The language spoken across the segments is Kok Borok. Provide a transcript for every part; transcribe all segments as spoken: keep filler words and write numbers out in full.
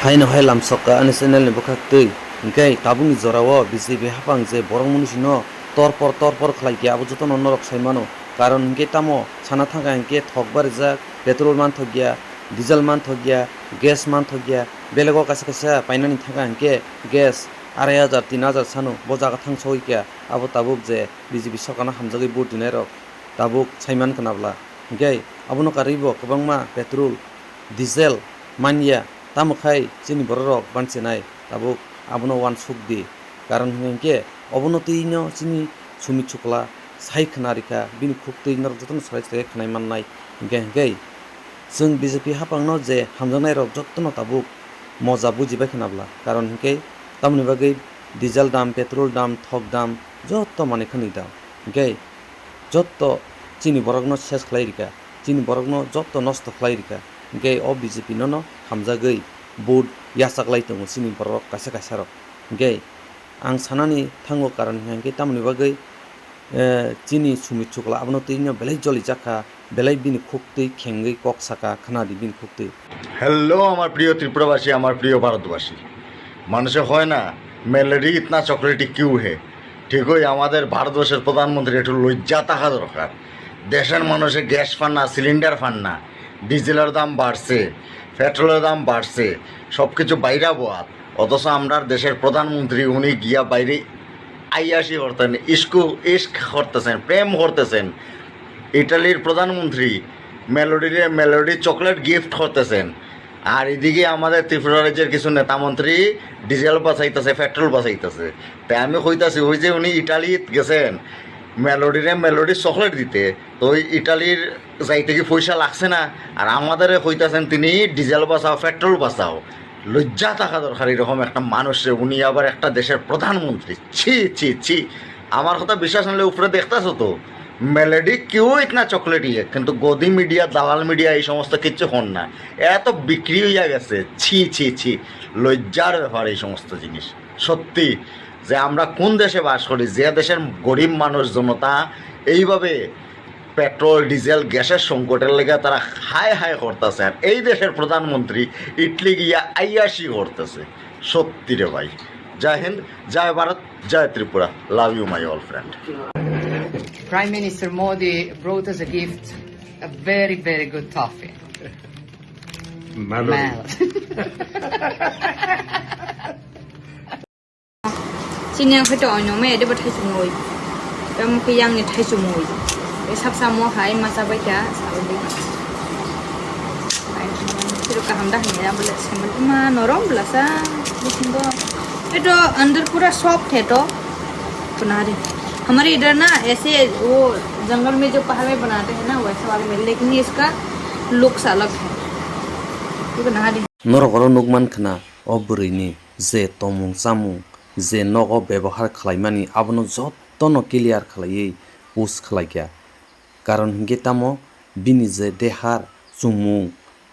Haino hai lamsokha ani channel ni bwkhaktwi, hinkhe tabukni jorao B J P haphang je borok munisino torpor torpor khlaikha, abo jotono norok sai mano. Karon hinkhe tamo sana thangkha hinkhe thok barijak, petrol manthokya, diesel manthokya, gas manthokya, belego kaisa kaisa painani thangkha hinkhe gas arai hajar, tin hajar sano bo jaga thang sogwi kha. Abo tabuk je B J P sorkarno hamjagwi vote rinairok tabuk sai mankha nabla. Hinkhe abono karwibo kwbangma petrol, diesel manya, tamo khai chini bororok banchinai tabuk abono uansuk di. Karon hinkhe obono twino chini Sumit Sukla sai khna rikha, bini khuktwi norok jotono salai salai khnai mannai. Hinkhe hinkhe chwng B J P haphangno je hamjaknairok jotono tabuk moja bujibai khna bla. Karon hinkhe tamoni bagwi diesel dam, petrol dam, thok dam, joto manwi khani dam. Hinkhe joto chini borokno ses khlai rikha, chini borokno joto nosto khlai rikha. Hinkhe o B J P nono hamjagwi vote yachaklai tongo chini borok kaisa kaisa rok. Hinkhe ang sanani thango karon hinkhe tamoni bagwi, eh, chini Sumit Sukla abono twino belai joli jakha, belai bini khuktwi khengwi kok saka khna di bini khuktwi. Hello আমার প্রিয় ত্রিপুরাবাসী, আমার প্রিয় ভারতবাসী। মানুষে হয় না, মেলোডি ইতনা chocolatey Q হে? ঠিকই আমাদের ভারতবর্ষের প্রধানমন্ত্রী একটু লজ্জা থাকা দরকার। দেশের মানুষে গ্যাস পান না, সিলিন্ডার পান না, ডিজেলের দাম বাড়ছে, পেট্রোলের দাম বাড়ছে, সব কিছু বাইরা বোয়াত। অথচ আমরার দেশের প্রধানমন্ত্রী উনি গিয়া বাইরে আইয়াসি করতেন, ইস্কু ইস্ক করতেছেন, প্রেম করতেছেন। ইটালির প্রধানমন্ত্রী মেলোডিরে মেলোডি চকলেট গিফট করতেছেন। আর এদিকে আমাদের ত্রিপুরা রাজ্যের কিছু নেতা মন্ত্রী ডিজেল বাঁচাইতেছে, পেট্রোল বাঁচাইতেছে। তাই আমি কইতাছি, ওই যে উনি ইটালিত গেছেন মেলোডিরে মেলোডি চকলেট দিতে, তো ওই ইটালির যাইতে কি পয়সা লাগছে না? আর আমাদেরে কইতাছেন তিনি ডিজেল বাঁচাও, পেট্রোল বাঁচাও। লজ্জা থাকা দরকার এরকম একটা মানুষরে, উনি আবার একটা দেশের প্রধানমন্ত্রী। ছি, ছি, ছি। আমার কথা বিশ্বাস না হলে উপরে দেখতাছো তো, মেলোডি কিউ ইতনা চকলেটি হে, কিন্তু গদি মিডিয়া, দালাল মিডিয়া এই সমস্ত কিচ্ছু হন না। এত বিক্রি হইয়া গেছে। ছি, ছি, ছি। লজ্জার ব্যাপার এই সমস্ত জিনিস। সত্যি যে আমরা কোন দেশে বাস করি, যে দেশের গরিব মানুষ জনতা এইভাবে পেট্রোল, ডিজেল, গ্যাসের সংকটের লেগে তারা হায় হায় করতেছে, আর এই দেশের প্রধানমন্ত্রী ইটলি গিয়া আইয়াসি করতেছে। সত্যি রে ভাই। জয় হিন্দ, জয় ভারত, জয় Tripura. Love you my all friend. Prime Minister Modi brought us a gift, a very, very good toffee. Melody. Melody. Chini ang khe to oino mai ade bo thaichumui. Tamo khe yang ni thaichumui. E sap samo hai ma cha bai kha, sa bai kha. Siro kaham da hanya bole semen ma norom bela sa. Bisingo. Eto andar pura soft hai to. Bana de. Hamare idhar na aise wo jungle mein jo pahar mein banate hain na, waise wale mein, lekin iska looks alag hai. Ye bana de. Norok oro nukman khna o bwrwini je tongmung chamung, je nogo bebohar khlaimani, abono jotono clear khlaiwi post khlaikha. Karon hinkhe tamo bini je dehar, chumung,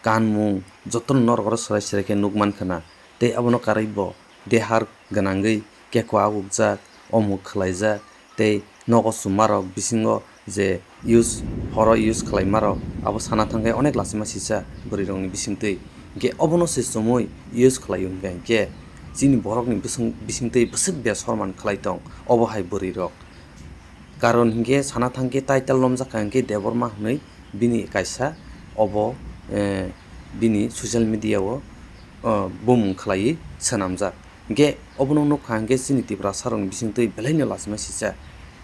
kanmung, jotono norok oro swrai swrai khe nukman khna. Tei abono karwi bo dehar gwnangwi kekwa agukjak, omuk khlaijak, tei nogo chumarok bisingo je use, horo use khlaimarok, abo sana thangkhe onek lachima sisa bwrwirokni bisingtwi. Hinkhe obono se chumui use khlaio hinkhe, hinkhe chini borokni bising-, bisingtwi bwswk besorman khlai tong obo hai bwrwirok. Karon hinkhe sana thangkhe title lomjak kha hinkhe Debbarma hwnwi bini kaisa obo, eh, bini social media o, eh, bumung khlaiwi swnamjak. Hinkhe obono nukha hinkhe chini Tiprasarokni bisingtwi belaino lachima sisa.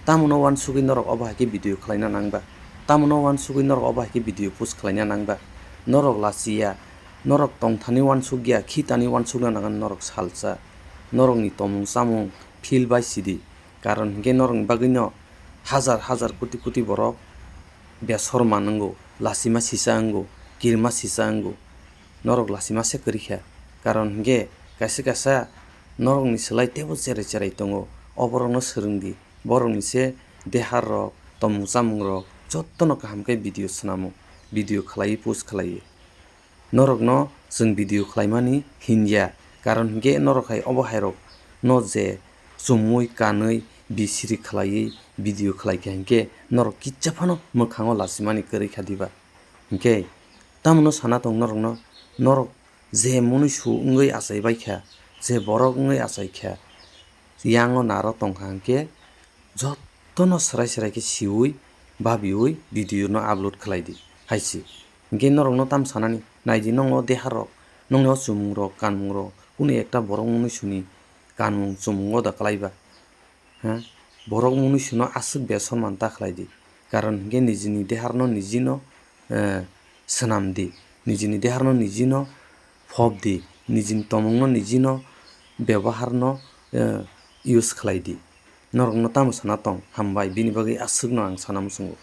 Tamono uansugwi norok obo hai khe video khlaina nangba? Tamono uansugwi norok obo hai khe video post khlaina nangba? Norok lachiya, norok tongthani uansukya, khitani uansukna nangan norok salsa. Norokni tongmung chamung feel bai sidi. Karon hinkhe norokni bagwino hajar hajar koti koti borok besor manango, lachima sisa wngo, kirima sisa wngo. Norok lachima se kwrwi kha. Karon hinkhe kaisa kaisa norokni slai teibo cherai cherai tongo. O borokno swrwng di. Borokni se dehar rok, tongmung chamung rok jotono kaham khe video swnamo, video khlaiwi post khlaiwi. Norokno chwng video khlaimani hinya, karon hinkhe norok hai obo hairokno je chumui kanwi bisiri khlaiwi video khlaikha hinkhe norok kisa phano mwkhango lachimani kwrwi kha diba? Hinkhe tamono sana tong norokno, norok je mwnwi su wngwi achai bai kha, je borok wngwi achai kha, yango naro tong kha hwnkhe jotono swrai swrai khe siwi babiwi video no upload khlai di hai se. Hwnkhe norokno tamo sanani, nai di, nokno deharok, nokni o chumung rok, kanmung rok, kunu ekta borok mwnwi suni kanmung chumung o da kwlai ba? Ha? Borok mwnwi suno aswk besorman ta khlai di. Karon hwnkhe nijini deharno nijino, eh, swnam di. Nijini deharno nijino phob di. Nijini tomungno nijino beboharno, eh, use khlai di. Norokno tamo sana tong? Hambai, bini bagwi aswkno ang sana muchungo.